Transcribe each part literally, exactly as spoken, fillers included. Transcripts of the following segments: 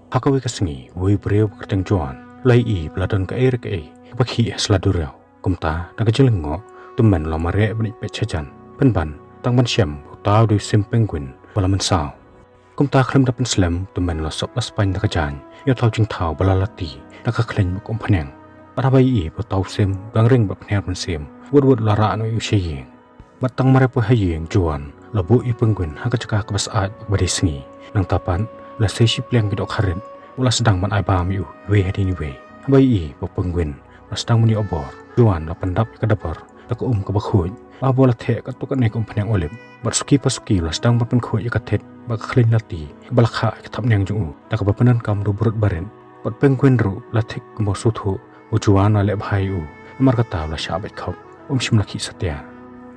Ha kawei ka sngi, uwei u briew ba kyrteng Joan u la ïohi ba la don kaei re kaei kaba khih ha sla duriaw. Kumta, da ka jinglyngngoh, u tymmen u la mareh ban ïaid peit shajan, pynban tang ban shem ba uta u dei u sim penguin ba la mynsaw. Kumta khlem da pynslem, u tymmen u la sop la spaiñ da ka jaiñ ïa uta u jingthaw ba la lati da ka khleiñ bad ka umphniang. Bad haba ïohi ba uta u sim u dang ring bad pynher mynsiem, wut wut u la rah noh ïa u sha ïing. Bad tang mar ïa poi ha ïing, Joan u la buh ïa u penguin ha ka jaka kaba syaid bad kaba dei sngi. Nangta pat u la sei shi pliang ki dohkha rit bad u la sdang ban ai bam ïa u iwei hadien iwei. Haba ïohi ba u penguin u la sdang ban ïoh bor, Joan u la pyndap ïa ka dabor da ka um kaba khuid. Bad haba u la theh katto katne ka umphniang olip bad suki pa suki u la sdang ban pynkhuid ïa ka thied bad ka khleiñ lati kaba la khah ïa ka thapniang jong u, da kaba pyndonkam da u brut barit. Bad u penguin ruh u la thik kumba u sngewthuh ba u Joan u la leh bha ïa u, namar kata u la shah beit khop, um shym la khih satia.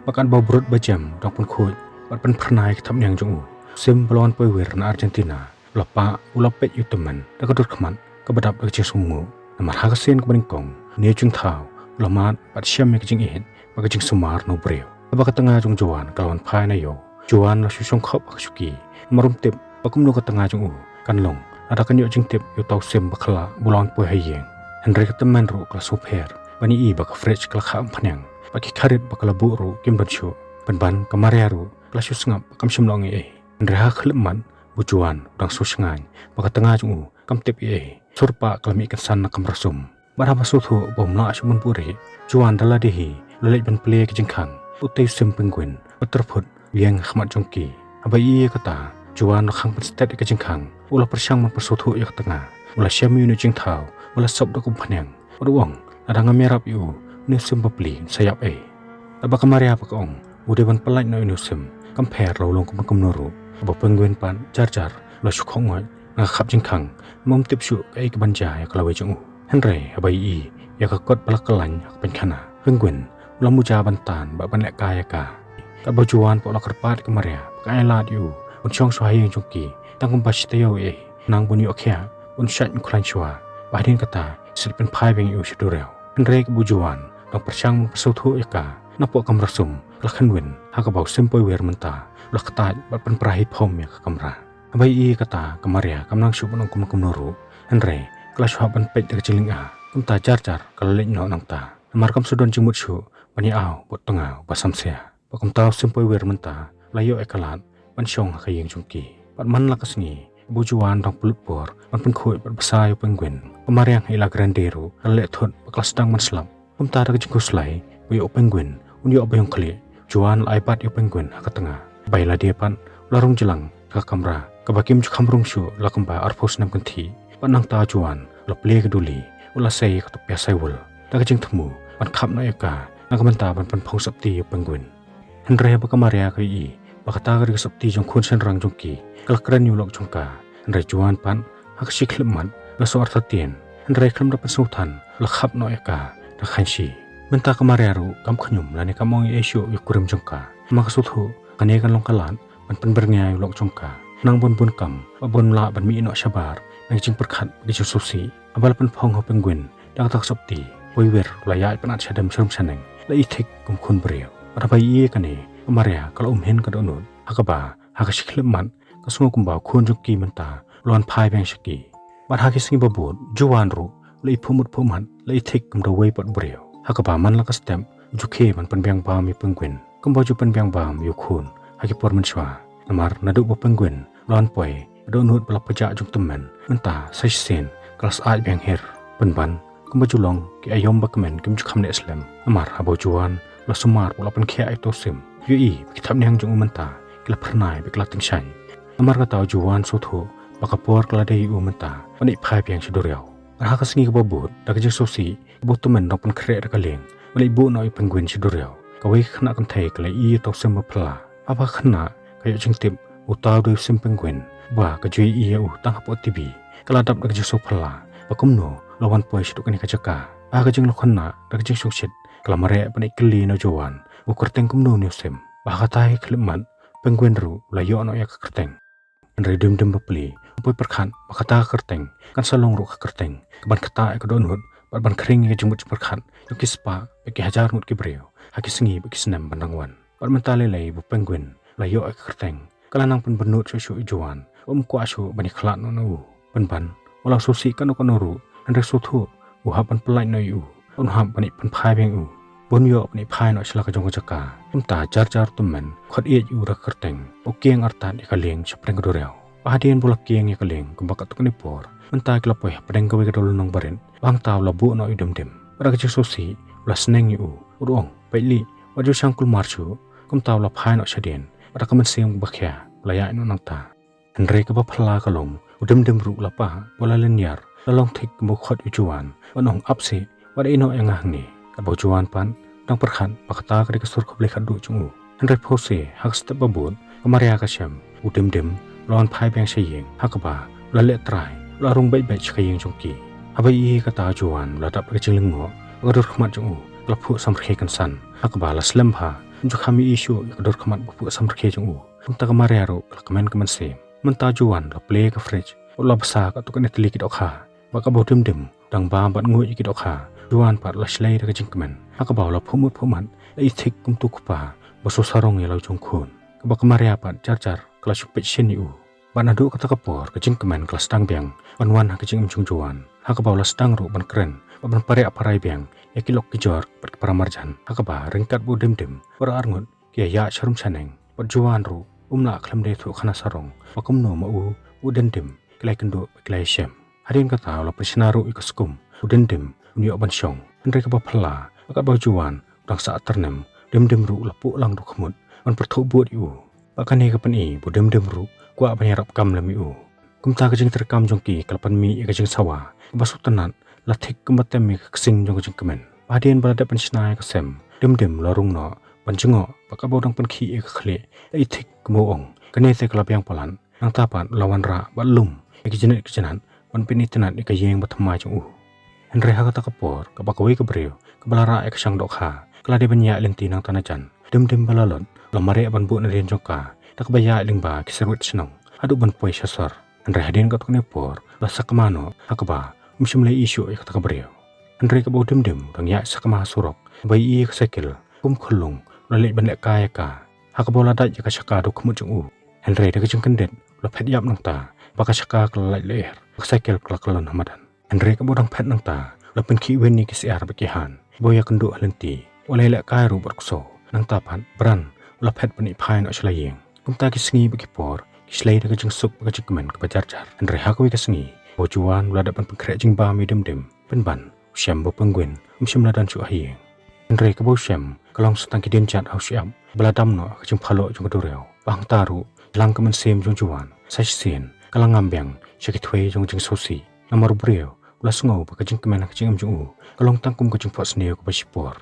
Bad katba u brut bajem u dang pynkhuid bad pynphyrnai ïa ka thapniang jong u, u sim ba la wan poi wir na Argentina u la pah, u la peit ïa u tymmen da ka dur khmat kaba dap da ka jingsngewnguh. Namar ha ka sien kaba nyngkong, une u jingthaw u la mad bad shem ïa ka jingïeit bad ka jingsumar na u briew. Haba ka tnga jong u Joan ka la wan phai na ïew, u Joan u la shu shongkhop ha ka shuki, namar um tip ba kumno ka tnga jong u kan long lada kan ïoh jingtip ïa uta u sim bakhlaiñ ba la wan poi ha ïing. Hynrei ka tymmen ruh ka la sngewpher ban ïohi ba ka fridge ka la khah umphniang, bad ki kha rit ba ka la buh ruh kim don shuh. Pynban ka Maria ruh ka la shu sngap bad kam shym la ong ei ei. Hynrei ha ka khyllipmat, ba u Joan u dang sngewshngaiñ ba ka tnga jong u kam tip ei ei, sur pah ka la mih kynsan na kamra sum. Bad haba sngewthuh ba um lah shuh ban buhrieh, u Joan da lade hi u la leit ban plie ïa ka jingkhang. Utei u sim penguin u la tyrphut biang ha khmat jong ki. Haba ïohi ïa kata, u Joan u la khang pynstet ïa ka jingkhang, u la pyrshang ban pynsngewthuh ïa ka tnga. U la shem ïa une u jingthaw ba la sop da ka umphniang, bad u ong, lada ngam ïarap ïa u, une u sim bapli un sa ïap ei. Haba ka Maria pat ka ong, u dei ban pyllait noh ïa une u sim, kam pher la u long kumno kumno ruh. Haba u penguin pat jar jar u la shu khohngoit na ka khap jingkhang, namar um tip shuh kaei kaban jia ïa ka lawei jong u. Hynrei haba ïohi ïa ka kot ba la kyllaiñ ha ka pynkhana, u penguin u la muja ban tan bad ban lehkai ïa ka. Katba u Joan pat u la kyrpad ïa ka Maria ba kan ailad ïa u ban shong shuwa ha ïing jong ki tang kumba shi taïew ei ei, khnang ba un ïoh khiah, un shait un khlaiñ shuwa, bad hadien kata sa leit pynphai biang ïa u sha duriaw. Hynrei katba u Joan u dang pyrshang ban pynsngewthuh ïa ka, napoh kamra sum ka la kynwin, ha kaba u sim poi wir mynta u la ktait bad pynpra hi phom ïa ka kamra. Haba ïohi ïa kata, ka Maria kam nang shuh ban ong kumno kumno ruh, hynrei ka la shu hap ban peit da ka jinglynga. Kumta jar jar ka la leit noh nangta, namar kam shu don jingmut shuh ban ïa aw bad u tnga uba samsia. Bad kumta u sim poi wir mynta u la ïoh ïa ka lad ban shong ha ka ïing jong ki. Bad man la ka sngi, ba u Joan u dang pynlut por ban pynkhuid bad bsa ïa u penguin, ka Maria Isla Grande ruh ka la leh thut bad ka la sdang ban slap. Kumta da ka jingkhuslai ba ïoh u penguin un ïoh ba ïong khlieh, u Joan u la ai bat ïa u penguin ha ka tnga. Bad ïa lade pat u la rung jlang ha ka kamra kaba kim ju kham rung shuh la kumba arphew snem kynthih. Bad nangta u Joan u la plie ka duli, u la sei ïa ka tpia saiwul da ka jingthmu ban khap noh ïa ka na ka bynta ban pynphong sopti ïa u penguin. Hynrei haba ka Maria ka ïohi ba kata ka dei ka sopti jong khun shynrang jong ki, ka la kren ïa u lok jong ka. Hynrei u Joan pat ha ka shi khyllipmat u la shu artatien, hynrei khlem da pynsngewthan u la khap noh ïa ka da ka khaiñshi. Mynta ka Maria ruh kam khñium lane kam ong ei ei shuh ïa u kurim jong ka, namar ka sngewthuh kane kan long ka lad ban pynbyrngia ïa u lok jong ka, khnang ban bun kam bad ban lah ban mih noh shabar na ka jingpyrkhat bad ka jingsngewsih. Haba la pynphong ha u penguin da kata ka sopti, u Poiwer u la ïaid pynat shadem sharum shaneng, la ithik kum khun briew. Bad haba ïohi ïa kane, ka Maria ka la um hin ka dohnud, ha kaba ha ka shi khyllipmat ka sngew kumba u khun jong ki mynta u la wan phai biang sha ki. Bad ha ki sngi ba bud, u Joan ruh u la iphuh mut phuh mat, la ithik kum da uwei pat u briew. Ha kaba man la ka step u ju khie ban pynbiang bam ïa u penguin kumba u ju pynbiang bam ïa u khun ha ki por mynshuwa. Namar naduh ba u penguin u la wan poi, ka dohnud ba la pajah jong u tymmen mynta sa shisien ka la syaid biang her. Pynban kumba ju long, ki aïom ba kmen kim ju kham neh slem. Namar haba u Joan u la sumar bad u la pynkhiah ïa uta u sim, u ïohi ba ki thapniang jong u mynta ki la phyrnai bad ki la tyngshaiñ. Namar kata u Joan u sngewthuh ba ka por ka la dei ïa u mynta ban ïaid phai biang sha duriaw. Bad ha ka sngi kaba bud, da ka jingsngewsih kaba u tymmen u dang pynkhreh da ka lieng ban ïaid buh noh ïa u penguin sha duriaw, kawei ka khynnah kynthei ka la ïohi ïa uta u sim ba phylla. Haba ka khynnah ka ïoh jingtip ba uta u dei u sim penguin ba ka ju ïohi ïa u tang hapoh TV, ka la dap da ka jingsngewphylla ba kumno u la wan poi shaduh kane ka jaka. Ha ka jinglong khynnah da ka jingshongshit, ka la mareh ban ïakylli na u Joan ba u kyrteng kumno une u sim. Bad ha kata hi ka khyllipmat, u penguin ruh u la ïoh noh ïa ka kyrteng. Hynrei u dim dim bapli, um poi pyrkhat ba kata ka kyrteng kan sa long ruh ka kyrteng kaban ktah ïa ka dohnud bad ban khring ïa ka jingmut jingpyrkhat jong ki spah bad ki hajar ngut ki briew ha ki sngi bad ki snem ban dang wan. Bad mynta lei lei ba u penguin u la ïoh ïa ka kyrteng, ka la nang pynbynnud shuh shuh ïa u Joan ba um kwah shuh ban ïakhlad noh na u. Pynban Wat la u sngewsih katno katno ruh, hynrei sngewthuh u hap ban pyllait noh ïa u, un hap ban ïa pynphai biang ïa u, bun ïoh ban ïa phai noh sha la ka jong ka jaka. Kumta jar jar u tymmen khot ïa u da ka kyrteng, u kieng artat ïa ka lieng shapdeng ka duriaw. Ba hadien ba la kieng ïa ka lieng kumba katto katne por, mynta ki la poi hapdeng kawei ka dewlynnong barit, ba hangta u la buh noh ïa u Dimdim. Bad da ka jingsngewsih u la sneng ïa u, u ong, peit lei, wat ju shang kulmar shuh. Kumta u la phai noh shadien bad da ka mynsiem kaba khia u la ïaid noh nangta. Hynrei kaba phylla ka long, u Dimdim ruh u la pah, u la lynñiar, la long thik kumba u khot ïa u Juan, ban ong, ap seh, wat ïeh noh ïa nga hangne. Katba u Juan pat u dang pyrkhat ba kata ka dei ka sur khublei khatduh jong u. Hynrei phewse ha ka step ba bud, ka Maria ka shem, u Dimdim u la wan phai biang sha ïing, ha kaba u la leh trai, u la rung beit beit sha ka ïing jong ki. Haba ïohi ïa kata u Juan u la dap da ka jinglyngngoh, bad ka dur khmat jong u ka la phuh samrkhie kynsan, ha kaba la slem bha, ym ju kham ïohi shuh ïa ka dur khmat ba phuh samrkhie jong u. Kumta ka Maria ruh ka la kmen ka mynsiem. Mynta u Juan u la plie ïa ka fridge, u la bsa katto katne tylli ki dohkha. Bad katba u Dimdim u dang bam bad nguid ïa ki dohkha, u Juan pat u la shlei da ka jingkmen, ha kaba u la phuh mut phuh mat, la ïa thik kumto u kpa ba shu sarong ïa la u jong u khun. Katba ka Maria pat jar jar ka la shu peit shin ïa u. Bad naduh kata ka por ka jingkmen ka la sdang biang ban wan ha ka jingim jong u Juan, ha kaba u la sdang ruh ban kren bad ban pariah parai biang ïa ki lok ki jor bad ki paramarjan, ha kaba ryngkat bad u Dimdim, u Arngut, ki ïa ïaid sharum shaneng. Bad u Juan ruh um lah khlem da ïathuh khana sarong ba kumno ma u, u Dimdim, ki la ïakynduh bad ki la ïashem. Hadien kata u la pynshna ruh ïa ka skum, u Dimdim un ïoh ban shong. Hynrei kaba phylla, ba katba u Juan u dang sah tyrnem, u Dimdim ruh u la puh lang da u khmut ban pyrthuh bud ïa u. Bad kane ka pyni ba u Dimdim ruh u kwah ban ïarap kam lem ïa u. Kumta ka jingtreikam jong ki ka la pynmih ïa ka jingsawa kaba sngewtynnat, la thik kumba tem ïa ka ksing jong ka jingkmen. Ba hadien ba la dep pynshna ïa ka sem, u Dimdim u la rung noh ban jngoh, bad katba u dang pynkhih ïa ka khlieh, la ïa thik kumba u ong, kane te ka la biang palat. Nangta pat u la wanrah bad lum ïa ki jnit ki jnat ban pynitynnat ïa ka ïing bathymmai jong u. Hynrei ha kata ka por, katba kawei ka briew kaba la rah ïa ka shang dohkha ka la dei ban ïaid lynti nangta na jan, u Dimdim ba la lut u la mareh ban buh nadien jong ka da kaba ïaid lyngba ki syrwit shnong haduh ban poi sha sor. Hynrei hadien katto katne por u la sakma noh, ha kaba um shym la ïohi shuh ïa kata ka briew. Hynrei katba u Dimdim u dang ïaid sakma ha surok, haba ïohi ïa ka cycle kum khyllung, u la leit ban lehkai ïa ka, ha kaba u la dait ïa ka shaka da u khmut jong u. Hynrei da ka jingkyndit u la phet ïap nangta, ba ka shaka ka la lait lyer, ba ka cycle ka la kyllon ha madan. Hynrei katba u dang phet nangta, u la pynkhih win ïa ki syiar bad ki han kiba u ïakynduh ha lynti. U la ïalehkai ruh bad u ksew. Nangta pat Bran u la phet ban ïaphai noh sha la ïing. Kumta ki sngi bad ki por ki shlei da ka jingsuk bad ka jingkmen kaba jar jar. Hynrei ha kawei ka sngi, ba u Juan u la dep ban pynkhreh jingbam ïa u Dimdim, pynban u Shem ba u Penguin um shym la don shuh ha ïing. Hynrei kaba u Shem ka long sa tang ki dienjat ha u shyiap ba la dam noh ha ka jingphaloh jong ka duriaw. Ba hangta ruh jlang ka mynsiem jong u Juan sa shisien ka la ngam biang sha ki thwei jong ka jingsngewsih. Namar u briew u la sngew ba ka jingkmen ha ka jingim jong u ka long tang kum ka jingphohsniew kaba shipor.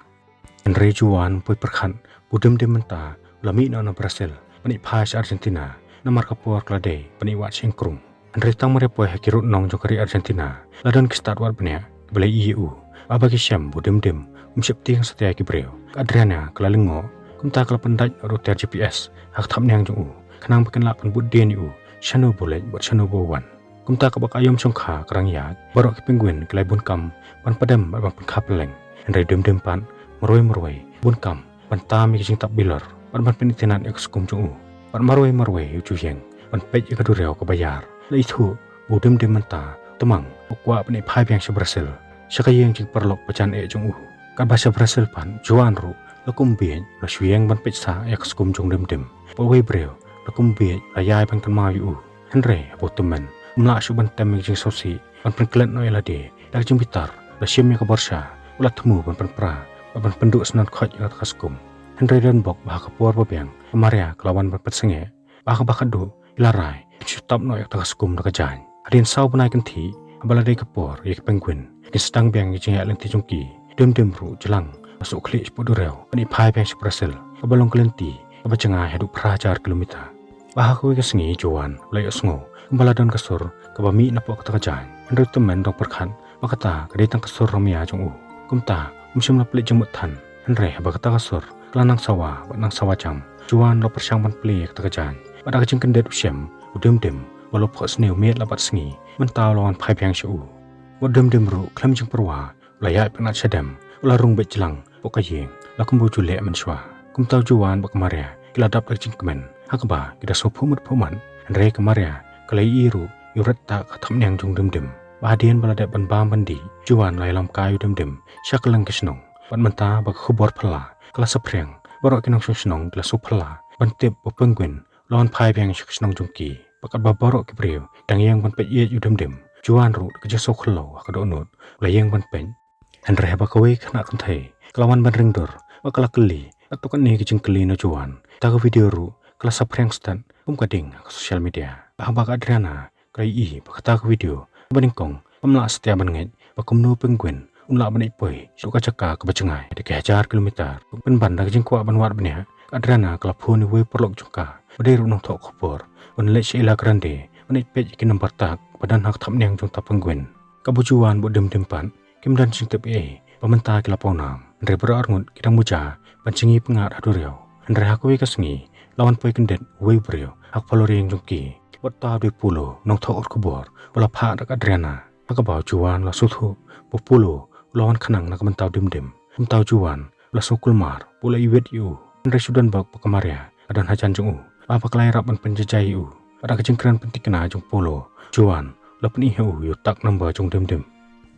Hynrei u Juan um poi pyrkhat ba u Dimdim mynta u la mih noh na Brazil ban ïaphai sha Argentina, namar ka por ka la dei ban ïawad shyieng krung. Hynrei tang mar ïa poi ha ki rud nong jong ka ri Argentina, la don ki stad wad bniah kiba la ïohi ïa u. Haba ki shem ba u Dimdim um sheptieng satia ïa ki briew, ka Adriana ka la lyngngoh. Kumta ka la pyndait ruter G P S ha ka thapniang jong u, khnang ba kin lah ban bud dien ïa u shano ba u leit bad shano ba u wan. Kumta katba ka aïom shongkha ka dang ïaid, baroh ki penguin ki la ïa bun kam ban pdem bad ban pynkha pylleng. Hynrei u Dimdim pat marwei marwei u bun kam ban tam ïa ka jingtap bilor bad ban pynitynnat ïa ka skum jong u. Bad marwei marwei u ju ïeng ban peit ïa ka duriaw kaba ïar. La ithuh ba u Dimdim mynta u tymmen, u kwah ban ïaphai biang sha Brazil, sha ka ïing jingpyrlok ba jan eh jong u. Katba sha Brazil pat u Juan ruh la kum bieit, la shu ïeng ban peit sah ïa ka skum jong u Dimdim. Bad uwei u briew la kum bieit la ïai ban kynmaw ïa u. Hynrei haba u tymmen um lah shuh ban tem ïa ka jingsngewsih ban pynklet noh ïa lade. Da ka jingbitar la shim ïa ka borsa, u la thmu ban pynpra bad ban pynduh syndon khoit ïa kata ka skum. Hynrei don bok ba ha ka por ba biang ka Maria ka la wan ban pynsangeh. Ba ha kaba khatduh ki la rai ban shu tap noh ïa kata ka skum da ka jaiñ. Hadien saw bnai kynthih, haba la dei ka por ïa ki penguin kin sdang biang ïa ka jingïaid lynti jong ki, u Dimdim ruh u jlang, la shu khlieh shapoh duriaw ban ïaphai biang sha Brazil, kaba long ka lynti kaba jngai haduh phra hajar kilometer. Ba ha kawei ka sngi u Juan u la ïohsngew kumba la don ka sur kaba mih napoh kata ka jaiñ. Hynrei u tymmen u dang pyrkhat ba kata ka dei tang ka sur rangmia jong u. Kumta um shym la plie jingmut than. Hynrei haba kata ka sur ka la nang sawa bad nang sawa jam, u Juan u la pyrshang ban plie ïa kata ka jaiñ. Bad da ka jingkyndit u Shem, u Dimdim uba la phohsniew miet la bad sngi, mynta u la wan phai biang sha u. Bad u Dimdim ruh khlem jingpyrwa u la ïaid pynnat shadem, u la rung beit jlang hapoh ka ïing la kumba u ju leh mynshuwa. Kumta u Juan bad ka Maria ki la dap da ka jingkmen, ha kaba ki da sngewphuh mut phuh mat. Hynrei ka Maria ka la ïohi ruh ïa u rit tah ka thapniang jong u Dimdim. Ba hadien ba la dep ban bam ban dih, Juan la ïalam kai u Dimdim sha kylleng ka shnong. Bad mynta ba ka khubor phylla ka la saphriang, baroh ki nongshong shnong ki la shu phylla ban tip ba u Penguin u la wan phai biang sha ka shnong jong ki. Bad katba baroh ki briew ki dang ïeng ban peit ïeit ïa u Dimdim, Juan ruh da ka jingsngewkhyllo ha ka dohnud u la ïeng ban peit. Hynrei haba kawei ka khynnah kynthei ka la wan ban ring dur bad ka la kylli katto katne ki jingkylli na u Juan, kata ka video ruh ka la saphriang stet kum ka ding ha ka social media. Haba ka Adriana ka la ïohi ba kata ka video kaba nyngkong kam lah satia ban ngeit ba kumno u Penguin un lah ban ïaid poi shaduh ka jaka kaba jngai da ki hajar kilometer. Pynban da ka jingkwah ban wad bniah, ka Adriana ka la phone ïa uwei u paralok jong ka ba dei ruh u nongthoh khubor, ban leit sha Isla Grande ban ïaid peit ïa ki nambar tak ba don ha ka thapniang jong uta u Penguin. Kaba u Juan bad u Dimdim pat kim don jingtip ei ei ba mynta ki la pawnam. Hynrei baroh arngut ki dang muja ban jngi pyngngad ha duriaw. Hynrei ha kawei ka sngi la wan poi kyndit uwei u briew ha ka phalor ïing jong ki. Bad uta u dei u Polo, u nongthoh khubor ba la phah da ka Adriana. Ha kaba u Juan u la sngewthuh ba u Polo u la wan khnang na ka bynta u Dimdim, kumta u Juan u la sngewkulmar ba u la iwit ïa u. Hynrei shu don bok ba ka Maria ka don hajan jong u. Haba ka la ïarap ban pynjaijai ïa u, bad da ka jingkren pynthikna jong u Polo, u Juan u la pyni ha u ïa u tak number jong u Dimdim.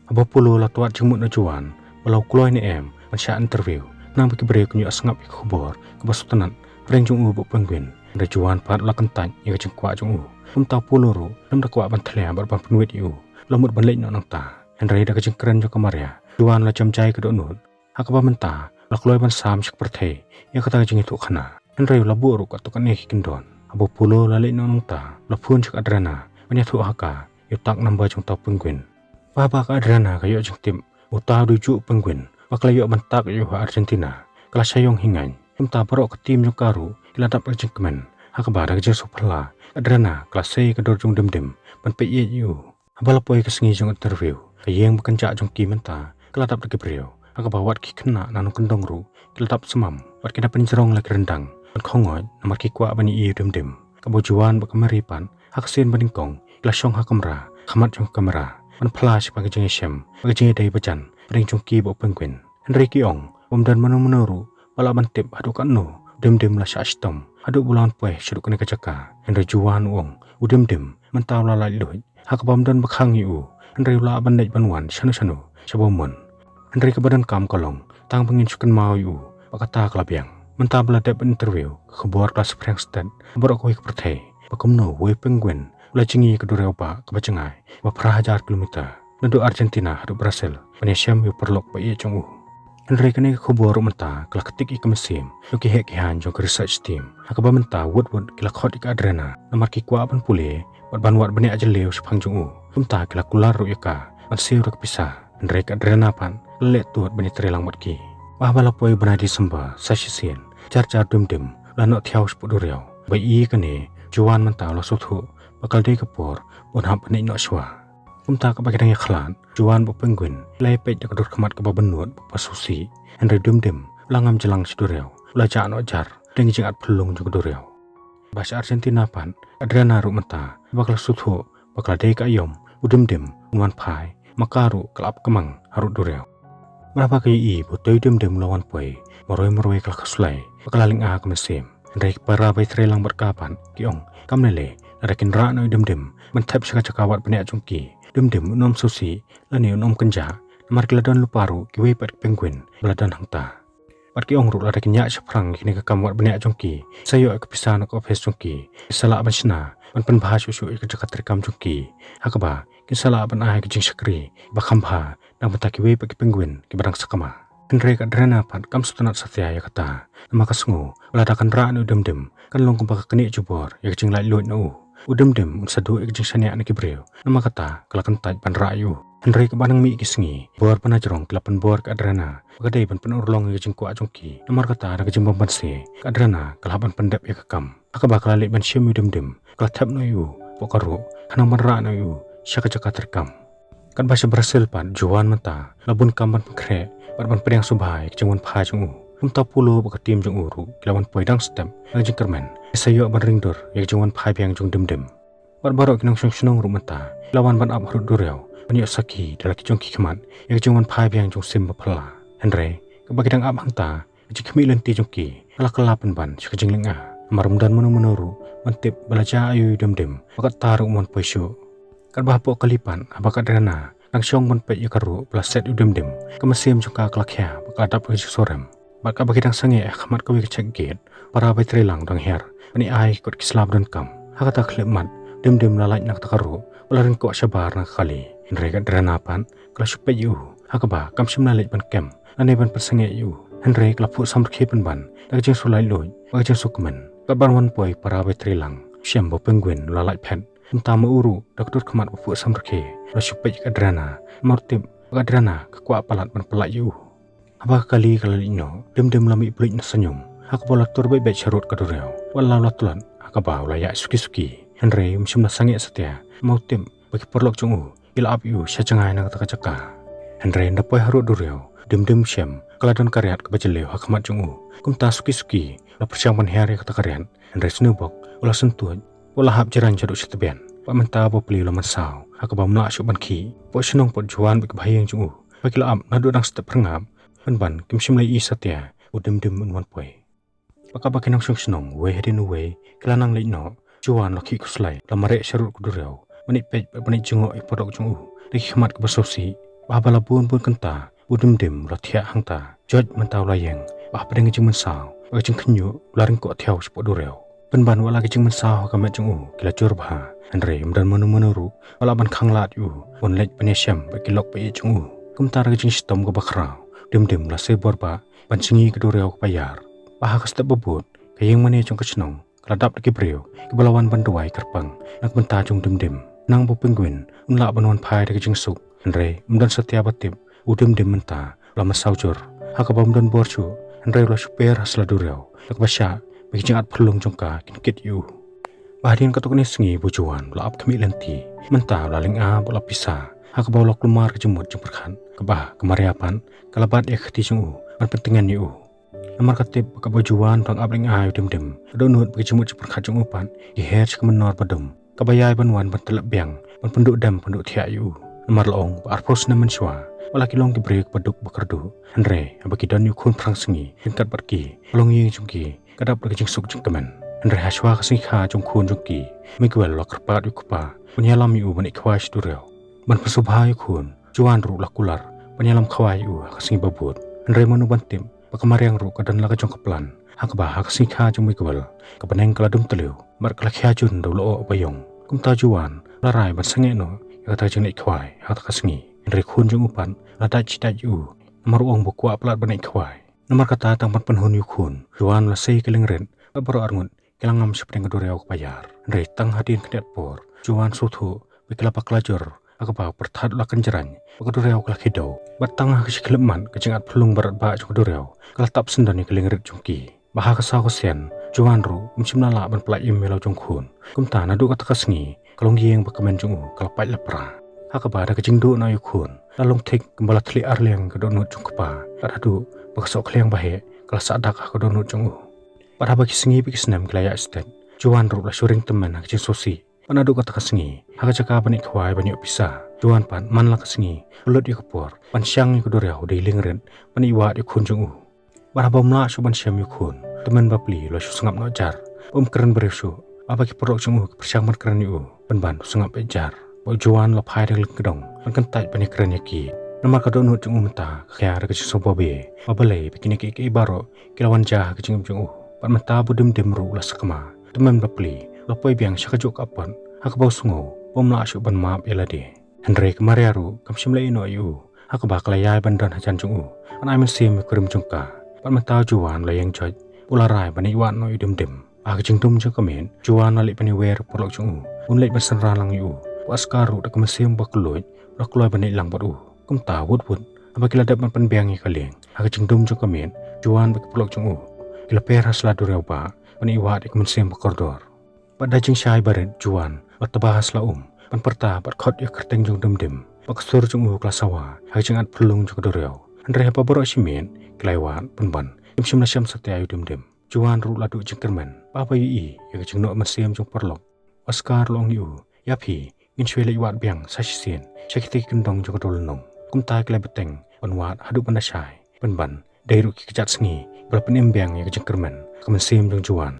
Haba u Polo u la twad jingmut na u Juan ba la u kloi ne em ban shah interview, khnang ba ki briew kin ïoh sngap ïa ka khubor kaba sngewtynnat hapdeng jong u bad u Penguin, hynrei u Juan pat u la kyntait ïa ka jingkwah jong u. Kumta u Polo ruh u lam da kwah ban thlia bad ban pynwit ïa u, u la mut ban leit noh nangta. Hynrei da ka jingkren jong ka Maria, u Juan u la jem jai ka dohnud, ha kaba mynta u la kloi ban sam sha ka pyrthei ïa kata ka jingïathuhkhana. Hynrei u la buh ruh katto katne ki kyndon. Haba u Polo u la leit noh nangta, u la phone sha ka Adriana ban ïathuh ha ka ïa u tak number jong uta u Penguin. Bad haba ka Adriana ka ïoh jingtip ba uta u dei ujuh u Penguin ba ka la ïoh ban tak ïa u ha Argentina, ka la sha ïong hi ngaiñ. Kumta baroh ka team jong ka ruh ki la dap ka jingkmen, ha kaba da ka jingsngewphylla ka Adriana ka la sei ka dur jong u Dimdim ban peit ïeit ïa u. Haba la poi ka sngi jong interview, ka ïing ba kynjah jong ki mynta ka la dap da ki briew, ha kaba wat ki khynnah na nongkyndong ruh ki la dap smam bad ki da pynjrong la ki ryndang ban khongngoit namar ki kwah ban ïohi ïa u Dimdim. Kaba u Juan bad ka Mary pat ha ka sien ba nyngkong ki la shong ha kamra khmat jong ka kamra ban phylla shaphang ka jingïashem bad ka jingïadei bajan hapdeng jong ki bad u Penguin. Hynrei ki ong ba ym don mano mano ruh ba lah ban tip haduh katno u Dimdim u la shah shitom haduh ba u la wan poi shaduh kane ka jaka. Hynrei u Juan u ong u Dimdim mynta u la laitluid, ha kaba ym don ba khang ïa u, hynrei u lah ban leit ban wan shano shano sha ba u mon. Hynrei kaba donkam ka long tang ba ngin shu kynmaw ïa u ba kata ka la biang. Mynta ba la dep interview, ka khubor ka la saphriang stet ha baroh kawei ka pyrthei ba kumno uwei u Penguin u la jngi ïa ka duriaw bah kaba jngai ba phra hajar kilometer naduh Argentina haduh Brazil ban ïashem ïa u paralok ba ïeit jong u. Hynrei kane ka khubor ruh mynta ka la ktik ïa ka mynsiem jong ki heh ki haiñ jong ka research team, ha kaba mynta wut wut ki la khot ïa ka Adriana namar ki kwah ban pule bad ban wad bniah jylliew shaphang jong u. Kumta ki la kular ruh ïa ka ban siew da ka pisa. Hynrei ka Adriana pat ka la leh tuid ban ïatrei lang bad ki. Bad haba la poi u bnai December sa shisien, jar jar u Dimdim u la noh thiaw shapoh duriaw. Ba ïa kane u Juan mynta u la sngewthuh ba ka la dei ka por ba un hap ban leit noh shuwa. Kumta kaba ki dang ïakhlad, u Juan bad u Penguin ki la ïapeit da ka dur khmat kaba bynnud bad ba sngewsih. Hynrei u Dimdim u la ngam jlang sha duriaw, u la jah noh jar hapdeng ka jingat phyllung jong ka duriaw. Bad sha Argentina pat, ka Adriana ruh mynta ba ka la sngewthuh ba ka la dei ka aïom u Dimdim un wan phai, ma ka ruh ka la ap kmang harud duriaw. Bad haba ka ïohi ba utei u Dimdim u la wan poi, marwei marwei ka la khuslai bad ka la lynga ha ka mynsiem. Hynrei ki para ba ïatrei lang bad ka pat ki ong kam lei lei, lada kin rah noh ïa u Dimdim ban thep sha ka jaka wad bniah jong ki, u Dimdim un ym sngewsih lane un ym kynjah, namar ki la don lypa ruh kiwei pat ki Penguin ba la don hangta. Bad ki ong ruh lada kin ïaid shaphrang ïa kane ka kam wad bniah jong ki, sa ïoh ïa ka pisa na ka ophis jong ki, ki sa lah ban shna ban pynbha shuh shuh ïa ka jaka treikam jong ki, ha kaba kin sa lah ban ai ka jingshakri ba kham bha na ka bynta kiwei pat ki Penguin kiba dang sakma. Hynrei ka Adriana pat kam sngewtynnat satia ïa kata, namar ka sngew ba lada kan rah noh ïa u Dimdim kan long kumba ka knieh jubor ïa ka jinglaitluid na u. U Dimdim un sa duh ïa ka jingshaniah na ki briew, namar kata ka la kyntait ban rah ïa u. Hynrei kaba nang mih ki sngi, bor ba na jrong ki la pynbor ïa ka Adriana ba ka dei ban pynurlong ïa ka jingkwah jong ki. Namar kata da ka jingbym banse, ka Adriana ka la hap ban pyndep ïa ka kam, ha kaba ka la leit ban shim ïa u Dimdim, ka la thep noh ïa u hapoh ka ruh khnang ban rah noh ïa u sha ka jaka treikam. Katba sha Brazil pat, u Juan mynta u la bun kam ban pynkhreh bad ban pdiang sngewbha ïa ka jingwan phai jong u. Kumta u Polo bad ka team jong u ruh ki la wan poi dang step ha ka jingkyrmen, ki sa ïoh ban ring dur ïa ka jingwan phai biang jong u Dimdim. Bad baroh ki nongshong shnong ruh mynta ki la wan ban ap harud duriaw ban ïoh sakhi da la ki jong ki khmat ïa ka jingwan phai biang jong u Sim ba phylla. Hynrei kaba ki dang ap hangta, ka jingkhmih lynti jong ki ka la kylla pynban sha ka jinglynga, namar ym don mano mano ruh ban tip ba la jia aïu ïa u Dimdim ba katta ruh um wan poi shuh. Katba hapoh kali pat, haba ka Adriana ka dang shong ban peit ïa ka ruh ba la set ïa u Dimdim, ka mynsiem jong ka ka la khia bad ka la dap ka jingsurem. Bad katba ki dang sangeh ha khmat kawei ka check gate, para bai treilang dang hiar ban ïa ai ki kot ki sla ba donkam. Ha kata ka khyllipmat, u Dimdim u la lait na kata ka ruh ba la ryngkoh shabar na ka kali. Hynrei ka Adriana pat ka la shu peit ïa u, ha kaba kam shym la leit ban kem lane ban pynsangeh ïa u. Hynrei ka la phuh samrkhie pynban da ka jingshah laitluid bad ka jingsngewkmen. Katba wan poi para bai treilang, u shem ba u Penguin u la lait phet. Kumta ma u ruh, da ka dur khmat ba phuh samrkhie, u la shu peit ïa ka Adriana. Namar u tip ba ka Adriana ka kwah palat ban pyllait ïa u. Haba ka kali ka la leit noh, u Dimdim u la mih bluit na snium, ha kaba u la tur beit beit sharud ka duriaw. Wat la u la tlot, ha kaba u la ïaid suki suki, hynrei um shym la sangeh satia, namar u tip ba ki paralok jong u ki la ap ïa u sha jngai na kata ka jaka. Hynrei ynda poi harud duriaw, u Dimdim u shem ka la don ka riat kaba jylliew ha khmat jong u. Kumta suki suki u la pyrshang ban hiar ïa kata ka riat, hynrei sniewbok u la syntuid, u la hap jrang shaduh shatbian. Bad mynta bapli u la mynsaw, ha kaba um lah shuh ban khih. Hapoh shnong pat u Juan bad ki bahaïing jong u, ba ki la ap naduh dang step phyrngap, pynban kim shym la ïohi satia u Dimdim un wan poi. Bad katba ki nongshong shnong uwei hadien uwei ki la nang leit noh, u Juan u la khih khuslai, u la mareh sharud ka duriaw ban ïa peit bad ban ïa jngoh ïa u paralok jong u da ki khmat kiba sngewsih. Bad haba la bun bun kynta, u Dimdim u la thiah hangta. Joit mynta u la ïeng, bad hapdeng ka jingmynsaw bad ka jingkhynñiuh u la ryngkoh thiaw shapoh duriaw. Pynban wat la ka jingmynsaw ha ka met jong u ki la jur bha, hynrei ym don mano mano ruh ba lah ban khanglad ïa u ban leit pynïashem bad ki lok ba ïeit jong u. Kumta da ka jingshitom kaba khraw, u Dimdim u la sei bor bha ban jngi ka duriaw kaba ïar. Bad ha ka step ba bud, ka ïing mane jong ka shnong ka la dap da ki briew kiba la wan ban duwai kyrpang na ka bynta jong u Dimdim, khnang ba u Penguin un lah ban wan phai da ka jingsuk. Hynrei ym don satia ba tip, u Dimdim mynta u la mynsaw jur, ha kaba ym don bor shuh, hynrei u la shu per ha sla duriaw, da kaba shah ba ki jingat phyllung jong ka kin kit ïa u. Bad hadien katto katne sngi ba u Juan u la ap khmih lynti, mynta u la lyngngoh bad u la pisa, ha kaba u la kulmar ka jingmut jingpyrkhat, kaba ka Maria pat ka la bat ïa ka kti jong u ban pyntngen ïa u. Namar ka tip ba kaba u Juan u dang ap lyngngoh ïa u Dimdim, ka dohnud bad ka jingmut jingpyrkhat jong u pat ki her sha ka mynnor ba dum, kaba ïai ban wan ban tyllep biang ban pynduh dem pynduh thiah ïa u. Namar la ong ba arphew snem mynshuwa, wat la ki long ki briew kiba duk ba kyrduh, hynrei haba ki don ïa u khun phrangsngi ryngkat bad ki, ka longïing jong ki ka dap da ka jingsuk jingkmen. Hynrei ha shuwa ka sngi kha jong u khun jong ki, u Miguel u la kyrpad ïa u kpa ban ïalam ïa u ban ïaid khwai sha duriaw ban pynsngewbha ïa u khun. U Juan ruh u la kular ban ïalam khwai ïa u ha ka sngi ba bud, hynrei mano ban tip ba ka mariang ruh ka don la ka jong ka plan, ha kaba ha ka sngi kha jong u Miguel, ka bneng ka la dum tliw bad ka la khia jun da u lyoh ba ïong. Kumta u Juan u la rai ban sangeh noh ïa kata ka jingleit khwai ha kata ka sngi, hynrei u khun jong u pat u la dait shi dait ïa u, namar u ong ba u kwah palat ban ïaid khwai. Namar kata tang ban pynhun ïa u khun, u Juan u la sei ka liengrit, bad baroh arngut ki la ngam shapdeng ka duriaw kaba ïar. Hynrei tang hadien khyndiat por, u Juan u sngewthuh ba ki la bakla jur, ha kaba u pyrthat u la kynjrang bad ka duriaw ka la khie dew. Bad tang ha ka shi khyllipmat ka jingat phyllung barat bah jong ka duriaw ka la tap syndon ïa ka liengrit jong ki. Bad ha ka saw ka sien, u Juan ruh um shym la lah ban pyllait ïa u mei la u jong u khun. Kumta naduh kata ka sngi, ka longïing ba kmen jong u ka la pait la pra, ha kaba da ka jingduh noh ïa u khun, la long thik kumba la thlieh arliang ka dohnud jong u kpa. Bad haduh ba ka sohkhliang ba heh ka la sah dak ha ka dohnud jong u. Bad haba ki sngi bad ki snem ki la ïaid stet, u Juan ruh u la shu ring tymmen ha ka jingsngewsih. Bad naduh kata ka sngi, ha ka jaka ban ïaid khwai ban ïoh pisa, u Juan pat man la ka sngi u lut ïa ka por ban shang ïa ka duriaw da i liengrit ban ïaid wad ïa u khun jong u. Bad haba um lah shuh ban shem ïa u khun, tymmen bapli u la shu sngap noh jar, bad um kren briew shuh. Haba ki paralok jong u ki pyrshang ban kren ïa u, pynban u sngap beit jar. Bad u Juan u la phai da ka lyngkdong ban kyntait ban ïakren ïa ki. Namar ka dohnud jong u mynta ka khia da ka jingsngewbabe, ba balei ba kine kiei kiei baroh ki la wan jia ha ka jingim jong u. Bad mynta ba u Dimdim ruh u la sakma, tymmen bapli u la poi biang sha kajuh ka apot, ha kaba u sngew ba um lah shuh ban map ïa lade. Hynrei ka Maria ruh kam shym la ïehnoh ïa u, ha kaba ka la ïai ban don hajan jong u ban ai mynsiem ïa u kurim jong ka. Bad mynta u Juan u la ïeng joit, u la rai ban ïaid wad noh ïa u Dimdim. Ha ka jingdum jong ka miet, u Juan u la leit ban ïawer ïa u paralok jong u, un leit ban synran lang ïa u. U Oscar ruh da ka mynsiem ba kylluid u la kloi ban leit lang bad u. Kumta wut wut, haba ki la dep ban pynbiang ïa ka lieng ha ka jingdum jong ka miet, u Juan bad ki paralok jong u ki la per ha sla duriaw bah ban ïaid wad ïa ka mynsiem ba kordor. Bad da jingshai barit, u Juan u la tba ha sla um ban pyrta bad khot ïa ka kyrteng jong u Dimdim. Bad ka sur jong u ka la sawa ha ka jingat phyllung jong ka duriaw. Hynrei haba baroh shi miet ki la ïaid wad, pynban kim shym la shem satia ïa u Dimdim. U Juan ruh u la duh jingkyrmen, bad haba ïohi ïa ka jingnoh mynsiem jong u paralok, u Oscar u la ong ïa u, ïa phi, ngin shu ïaleit wad biang sa shisien sha kita ki kyndong jong ka dewlynnong. Kumta ki la bteng ban wad haduh ban da shai. Pynban dei ruh ki kjat sngi ba la pynim biang ïa ka jingkyrmen ha ka mynsiem jong u Juan.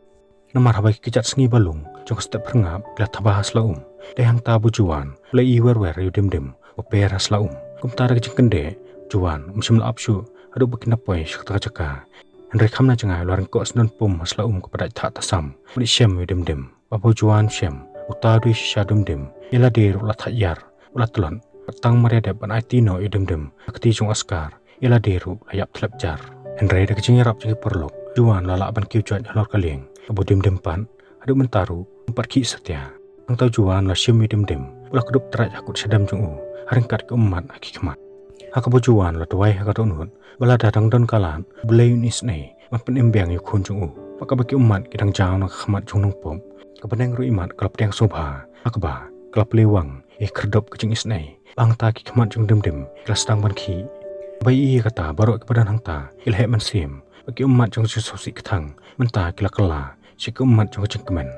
Namar haba ki kjat sngi ba lung jong ka step phyrngap ki la thaba ha sla um, te hangta ba u Juan u la ïohi wer wer ïa u Dimdim ba per ha sla um. Kumta da ka jingkyndit, Juan um shym la ap shuh haduh ba kin da poi sha kata ka jaka. Hynrei kham na jngai u la ryngkoh sdang pum ha sla um kaba dait thah tasam, u la shem ïa u Dimdim. Haba u Juan u shem, uta u dei shisha u Dimdim, ïa lade ruh la thait ïar, u la tlot. Tang mar ïa dep ban aiti noh ïa u Dimdim ha kti jong u askar, ïa lade ruh la ïap thlep jar. Hynrei da ka jingïarap jong ki paralok, u Juan u la lah ban kiew joit halor ka lieng kaba u Dimdim pat, haduh mynta ruh um pat khih satia. Hangta u Juan u la shim ïa u Dimdim, u la kdup trai ha kut shadem jong u, ha ryngkat ki ummat ha ki khmat. Ha kaba u Juan u la duwai ha ka dohnud ba lada dang don ka lad, U Blei un isynei ban pynim biang ïa u khun jong u. Bad kaba ki ummat ki dang jaw na ka khmat jong u nongpop, ka bneng ruh imat ka la pdiang sngewbha, ha kaba ka la plie wang ïa ka khyrdop ka jingisynei. Bad hangta ki khmat jong u Dimdim ki la sdang ban khih. Haba ïohi ïa kata, baroh kiba don hangta ki la heh mynsiem. Bad ki ummat jong ka jingsngewsih kthang mynta ki la kylla sha ki ummat jong ka jingkmen.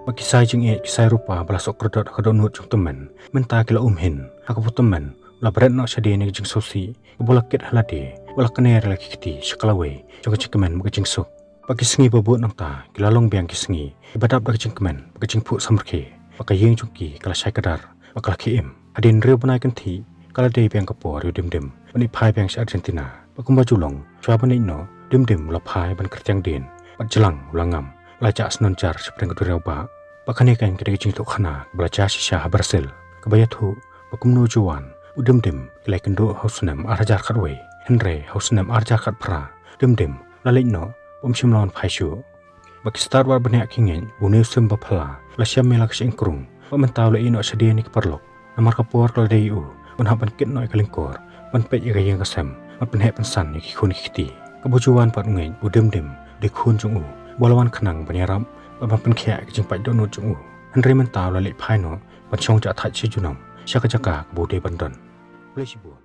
Bad ki sai jingeh, ki sai rupa ba la soh kordot ha ka dohnud jong u tymmen, mynta ki la um hin. Ha kaba u tymmen u la bret noh shadien ïa ka jingsngewsih kaba u la kit ha lade, u la kner ïa la ki kti sha ka lawei jong ka jingkmen bad ka jingsuk. Bad ki sngi ba bud nangta ki la long biang ki sngi kiba dap da ka jingkmen bad ka jingphuh samrkhie. Bad ka ïing jong ki ka la shai kdar bad ka la khie im. Hadien hynriew bnai kynthih ka la dei biang ka por ïa u Dimdim ban ïaid phai biang sha Argentina. Bad kumba ju long, shuwa ban leit noh, u Dimdim u la phai ban kyrtiang dien, bad jlang u la ngam, u la jah shnong jar shaphrang ka duriaw bah. Bad kane kan ka dei ka jingïathuh khana kaba la jia shisha ha Brazil, kaba ïathuh ba kumno u Juan, u Dimdim, ki la ïakynduh ha u snem ar hajar khatwei, hynrei ha u snem ar hajar khatphra, u Dimdim u la leit noh, bad um shym la wan phai shuh. Bad ki stad wad bniah ki ngeit ba une u sim ba phylla u la shem ïa la ka shyieng krung, bad mynta u la ïehnoh shadien ïa ki paralok. Namar ka por ka la dei ïa u ban hap ban kit noh ïa ka lyngkor, ban peit ïa ka ïing ka sem, ban pynheh pynsan ïa ki khun ki kti. Kaba u Juan pat u ngeit ba u Dimdim u dei khun jong u, ba u la wan khnang ban ïarap bad ban pynkhiah ïa ka jingpait dohnud jong u. Hynrei mynta u la leit phai noh ban shong jah thait sha junom, sha ka jaka kaba u dei ban don. Khublei shibun.